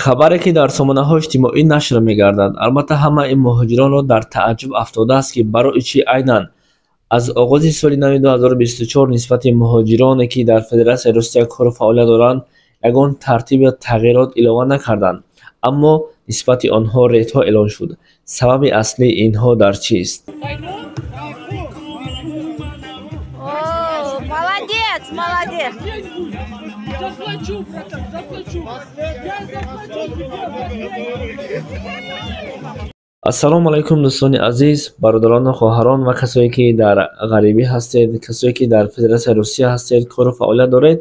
Хабаре ки дар сомонаҳои иҷтимоӣ нашр мегардад, албатта ҳамаи муҳоҷиронро дар тааҷҷуб афтодааст, ки барои чӣ айнан аз оғози соли нави 2024 нисбати муҳоҷироне, ки дар Федератсияи Русия кору фаъолият доранд, ягон тартиб ё тағйирот илова накарданд, аммо нисбати онҳо рейдҳо эълон шуд. Сабаби аслии инҳо дар чист? Молодец, молодец! Заплачу, братан, заплачу. Я заплачу тебе. Ассалому алайкум, дӯстони азиз, бародарону хоҳарон ва касое, ки дар ғарибӣ ҳастед, касое, ки дар Федератсияи Русия ҳастед, кору фаъолият доред.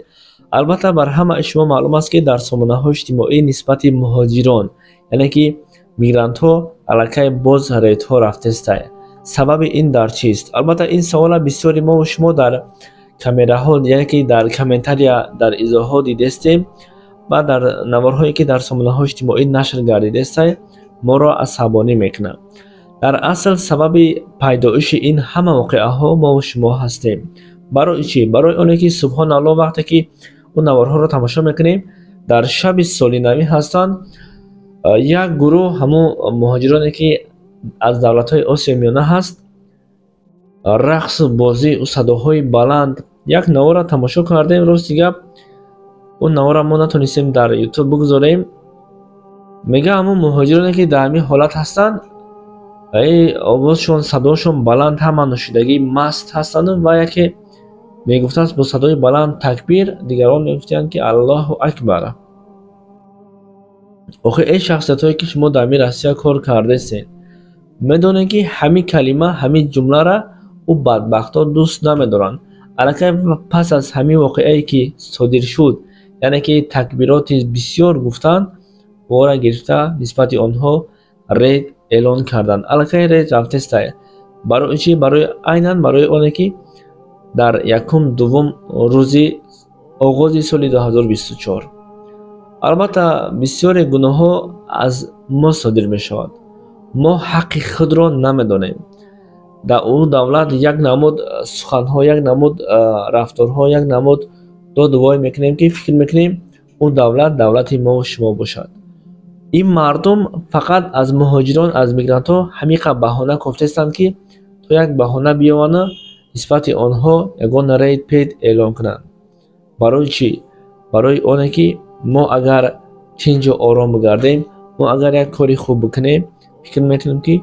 Албатта, бар ҳамаи шумо маълум аст, ки дар сомонаҳои иҷтимоӣ нисбати муҳоҷирон, яъне ки мигрантҳо, аллакай боз рейдҳо рафтестай. Сабаби ин дар чист? Албатта, ин савола бисёри мову шумо дар камераҳо, яъне ки дар комментария, дар изоҳот дидестем ва дар наворҳое, ки дар сомонаҳои иҷтимоӣ нашр гардидестай, моро асабонӣ мекунад. Дар асл сабаби пайдоиши ин ҳама воқеаҳо мову шумо ҳастем. Барои чӣ? Барои оне ки, субҳоналлоҳ, вақте ки он наворҳоро тамошо мекунем, дар шаби соли навӣ ҳастанд як гурӯҳ ҳамун муҳоҷироне, ки аз давлатҳои Осиёи Миёна ҳаст, рақсу бозӣ, садоҳои баланд. Як наворро тамошо кардем, рости гап, он наворро мо натонистем дар Ютуб бигузорем. Мега, ҳамун муҳоҷироне, ки дар ҳамин ҳолат ҳастанд, овозшон, садошон баланд, ҳама нӯшидагӣ, маст ҳастанду ва яке мегуфтааст бо садои баланд такбир, дигарон мегуфтанд, ки Аллоҳу акбар. Охир, эй шахсиятҳое, ки шумо дар ҳамин Россия кор кардесед, медонед, ки ҳамин калима, ҳамин ҷумлара ӯ бадбахтҳо дӯст намедоранд. Аллакай пас аз ҳамин воқеае, ки содир шуд, яъне ки такбироти бисёр гуфтанд, вора гирифта нисбати онҳо рейд эълон карданд. Аллакай рейд рафтестай. Барои чӣ? Барои айнан барои оне, ки дар якум, дуввум рӯзи оғози соли 2024. Албатта, бисёре гуноҳҳо аз мо содир мешавад. Мо ҳаққи худро намедонем. Дар ӯ давлат як намуд суханҳо, як намуд рафторҳо, як намуд додувой мекунем, ки фикр мекунем, ӯ давлат давлати мову шумо бошад. Ин мардум фақат аз муҳоҷирон, аз мигрантҳо ҳамиқа баҳона кофтаистанд, ки то як баҳона биёванд, нисбати онҳо ягон рейд пейд эълон кунанд. Барои чӣ? Барои оне, ки мо агар тинҷу ором бигардем, мо агар як кори хуб бикунем, фикр мекунем, ки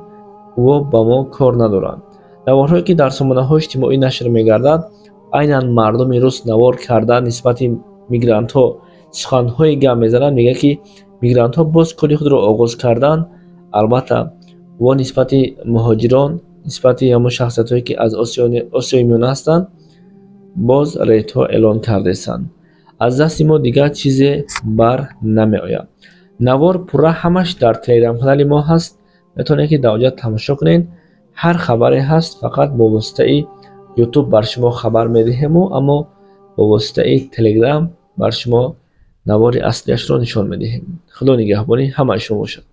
ӯ ба мо кор надоранд. Наворҳое, ки дар сомонаҳои иҷтимоӣ нашр мегардад, айнан мардуми рус навор карда нисбати мигрантҳо суханҳое гап мезананд, мегӯяд, ки мигрантҳо боз кори худро оғоз карданд. Албатта, во нисбати муҳоҷирон, нисбати ҳамон шахсиятҳое, ки аз Осиёи Миёна ҳастанд, боз рейдҳо эълон кардесанд. Аз дасти мо дигар чизе бар намеояд. Навор пурра ҳамаш дар телеграм-канали мо ҳаст, метавонед, ки дар онҷа тамошо кунед. Ҳар хабаре ҳаст, фақат бо воситаи Ютуб бар шумо хабар медиҳему, аммо бо воситаи Телеграм бар шумо навори аслиашро нишон медиҳем. Худо нигаҳбони ҳамаи шумо бошад.